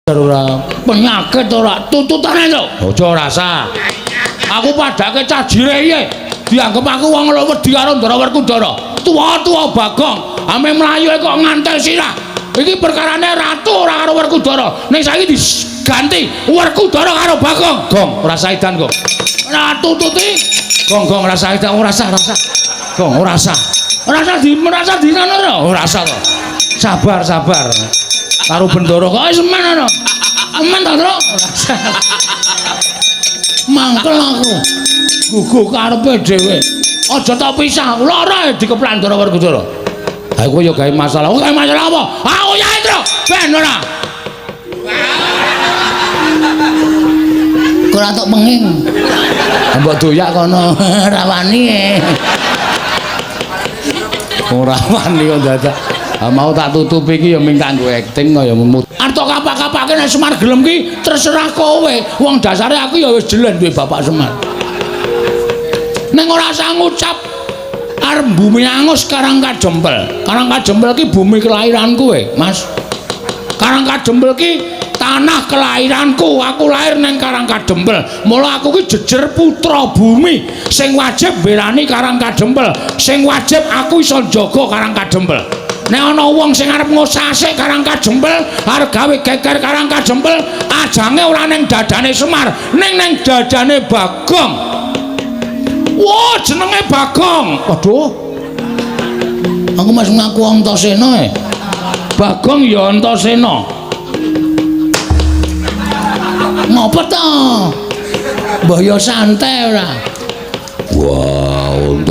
Ora penyakit ora tututane to. Aja rasa. Aku padake cah jire piye? Dianggep aku wong wedi karo Ndara Werkudara. Tuwa-tuwa Bagong, ame mlayu kok ngantel sirah. Iki perkarane ratu ora karo Werkudara. Ning saiki diganti Werkudara karo Bagong. Gong, ora saidan kok. Ratu tuti. Gong, gong ora saidan, ora sah, ora sah. Gong, ora sah. Ora sah di merasa di ora. Ora sah to. Sabar, sabar. Karo Bendoro kok wis men ngono. Men ta, Tru? Ora sah. Mangkel aku. Gugu karepe dhewe. Aja tok pisah, lara dikeplan Ndara Werkudara. Ha kowe ya gawe masalah. Gawe masalah apa? Aku ya, Tru. Ben ora. Ora tok penging. Mbok doyak kono ora wani. Ora wani kok dadak. Ha mau tak tutupi iki ya ming kanggo acting kaya mut. Arep tok kapak-kapake nek Semar gelem ki terserah kowe. Wong dasare aku ya wis jelen duwe Bapak Semar. Ning ora usah ngucap arep bumi angus Karang Kajempel. Karang Kajempel ki bumi kelahiranku e, Mas. Karang Kajempel ki tanah kelahiranku. Aku lahir neng Karang Kadempel. Mula aku ki jejer putra bumi sing wajib mbelani Karang Kadempel. Sing wajib aku iso njaga Karang Kadempel. Nek ana wong sing arep ngosasik Karang Kadempel, arep gawe geger Karang Kadempel, ajange ora ning dadane Semar, ning neng dadane Bagong. Wah, jenenge Bagong. Waduh. Aku masih ngaku Antasena e. Bagong ya Antasena. Ngopo to? Mbah ya santai ora. Wah, Antasena.